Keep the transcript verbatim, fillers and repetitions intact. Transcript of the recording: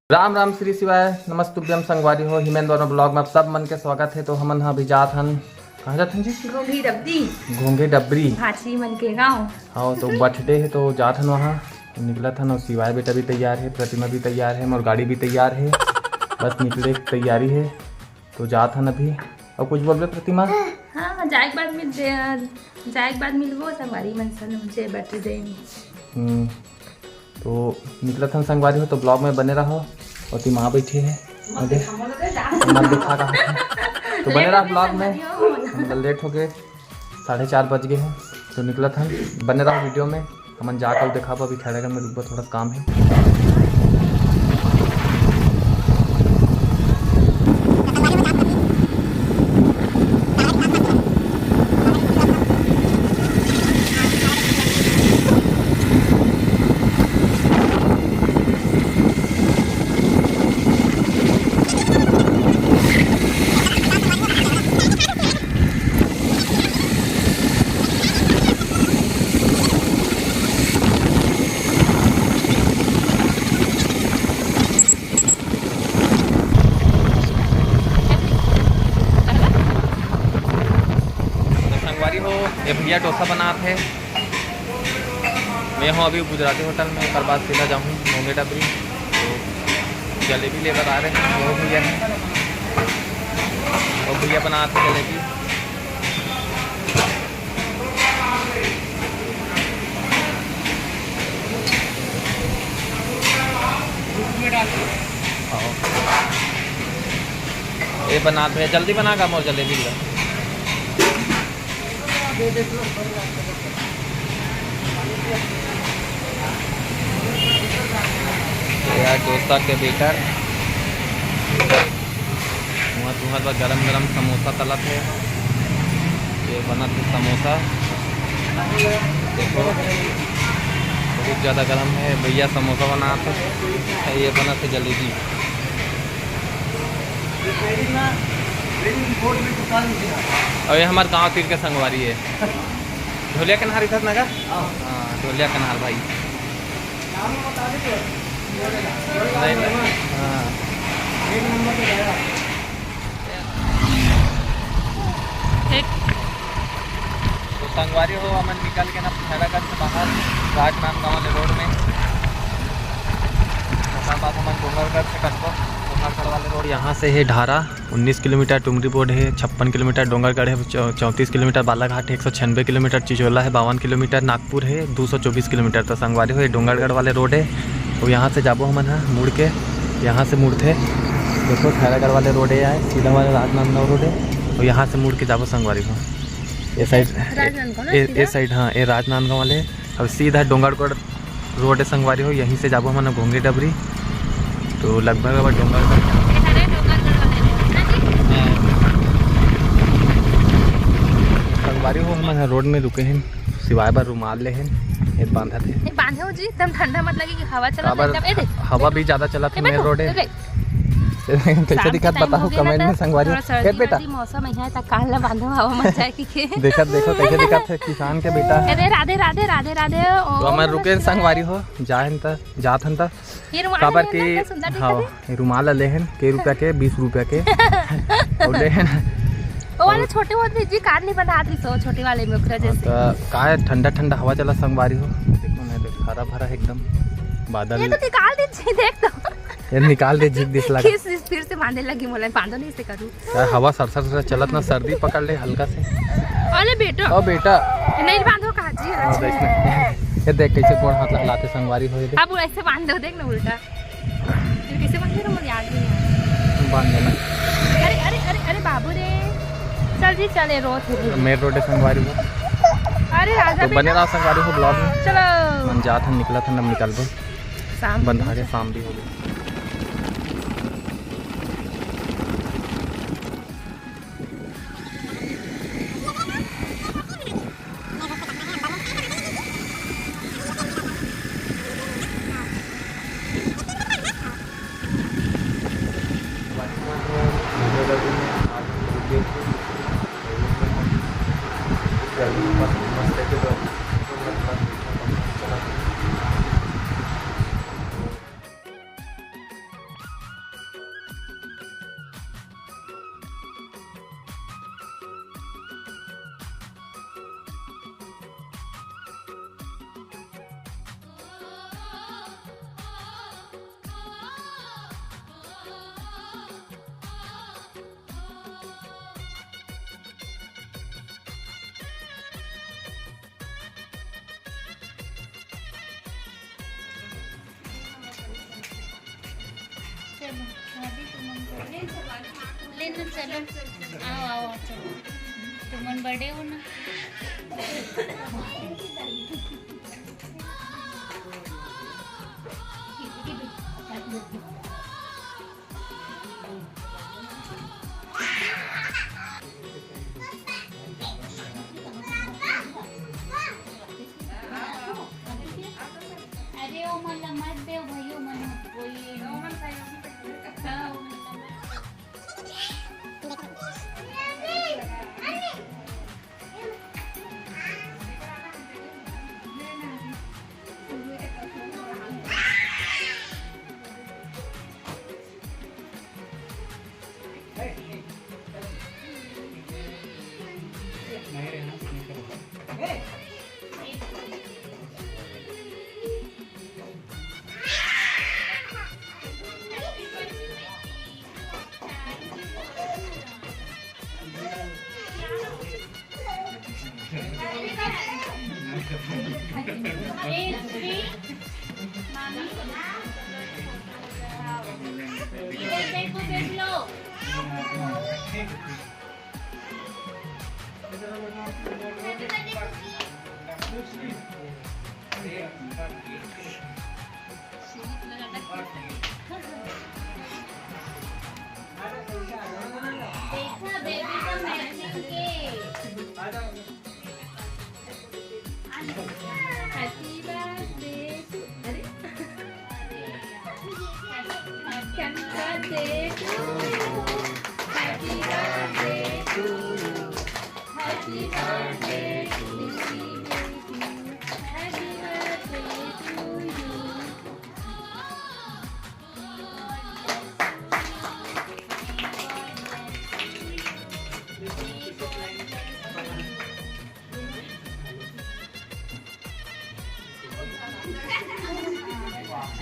राम राम श्री शिवाय, नमस्तुभ्यम संगवारी हो, हिमेन दोनों ब्लॉग में आप सब मन के स्वागत है। तो हमन ह अभी जात हन, कहाँ जात हन जी? घोंघी डबरी। घोंघी डबरी। भांची मन के गाँव। हाँ, तो बर्थडे है तो जात हन वहाँ। तो निकलत हन और शिवाय बेटा भी तैयार है, प्रतिमा भी तैयार है, मोर गाड़ी भी तैयार है, बस निकले के तैयारी है। तो जात हन अभी। और कुछ बोलबे प्रतिमा? हाँ, जाए के बाद मिल दे, जाए के बाद मिलबो संगवारी मन सन, मुझे बर्थडे में। हम्म, तो निकलत हन संगवारी हो, तो ब्लॉग में बने रहो। और ती माँ बैठी है, मत दिखा कहाँ है। तो बने रहो ब्लॉग में, हम लेट हो गए, साढ़े चार बज गए हैं। तो निकलत हन, बने रहो वीडियो में। हमन जाकर दिखाबो, अभी खैरागढ़ में रुकबो, थोड़ा काम है। तो संगवारी हो, ये भैया डोसा बनात है। मैं हूँ अभी गुजराती होटल में, ओकर बाद सीधा जाहूँ घोंघी डबरी। तो जलेबी लेकर आ रहे हैं, वो भैया है, वो भैया बनात है जलेबी। हाँ। ये बना दे, जल्दी बना गा मोर जलेबी ला। ये यार डोसा के बेटर। वहाँ तुहर बर गरम गरम समोसा तलत है। ये बनत है समोसा, देखो बहुत ज़्यादा गरम है। भैया समोसा बनात है, ये बनत है जलेबी। और ये हमारे गांव तीर के संगवारी है, ढोलिया कन्हार इधर नगर। हाँ, ढोलिया कन्हार भाई। हाँ। तो संगवारी हो, हमन निकल के ना खैरागढ़ से बाहर राजनांदगांव वाले रोड में। ओकर बाद हमन डोंगरगढ़ से कटबो, डोंगरगढ़ वाले रोड। यहाँ से है ढारा, उन्नीस किलोमीटर टुमरी बोर्ड है, छप्पन किलोमीटर डोंगरगढ़ है, चौ-, चौंतीस किलोमीटर बालाघाट है, एक सौ छियानवे किलोमीटर चिचोला है, बावन किलोमीटर नागपुर है, दो सौ चौबीस किलोमीटर। तो संगवारी हो, ये डोंगरगढ़ वाले रोड है। तो यहाँ से जाबो हमन ह मुड़ के, यहाँ से मुड़थे। देखो, खैरागढ़ वाले रोड है, आए सीधा वाले राजनांदगांव रोड है। तो यहाँ से मुड़ के जाबो संगवारी हो, ये साइड, राजनांदगांव ना ये, सीधा? ये साइड, हाँ, ये राजनांदगांव वाले। अब सीधा डोंगरगढ़ रोड है संगवारी हो, यहीं से जाबो हमन घोंघी डबरी। तो लगभग अब डोंगरगढ़, ये सारे डोंगरगढ़ वाले रोड है ना जी? संगवारी हो, हमन ह रोड में रुके हैं, सिवाय बर रुमाल ले हैं, ये बांधत है। नहीं, बांधे हो जी, एकदम ठंडा मत लगे कि हवा चलत काबर एकदम। ए देख, हवा भी ज्यादा चलत है ए मेन बेटा, रोड है। ए देख। कैसे शाम के दिखत time बताओ हो गया ना, कमेंट में तो संगवारी। थोड़ा सर्दी ए बेटा। वर्दी मौसम है, त कान ला बांधो, हवा मत जाए कि के। देखत देखो कैसे दिखत है किसान के बेटा। अरे राधे राधे राधे राधे। तो हमर रुके संगवारी हो, जाहन त जात हन त। ये रुमाल काबर के, सुंदर दिखत है। ये रुमाल ले हन के रुपया के, बीस रुपया के। और ले हन। वो वाले छोटे होत भी जी, कान नहीं बंधात रही सो छोटे वाले में ओकरा जैसे। त का है, ठंडा ठंडा हवा चला संगवारी हो। देखो ना, देख, हरा भरा एकदम बादल। ये तो निकाल दे जी, देख तो। ये निकाल दे, जिग दिस लगा। किस फिर से बांधे लगी मोला, बांधो नहीं से करूँ। यार, हवा सर सर सर चलत ना, सर्दी पकड़ ले हल्का से। अरे बेटा। ओ बेटा। नहीं बांधो कहा जी, हाँ, अच्छा। देख ना। ये देख कैसे गोड़ हाथ लहलाते संगवारी हो, ये देख। अब ऐसे बांध दो, देख ना उल्टा। फिर कैसे बांधे ना, मुझे याद नहीं है। बांध देना। अरे, अरे, अरे, अरे बाबू रे। चल जी, चले रो तू। मेन रोड है संगवारी हो। अरे राजा तो बेटा। बने रहा संगवारी हो ब्लॉग में। चलो। मन जात हम निकला था, नम निकलबो। शाम बंधा के शाम भी हो गई। भाभी, तुमन बड़े, लेना, चलो। आओ, आओ, आओ, चलो। तुमन बड़े हो ना। अरे, ओ मन ला मत दे, भैया, मन कोई। हाँ, ओ मन ला मत दे। इधर देखो, देख लो। देखा, बेबी का मैचिंग के। Happy birthday to, अरे, happy birthday to you. Happy birthday to you. Happy birthday to you. Happy birthday to you. अरे वाह।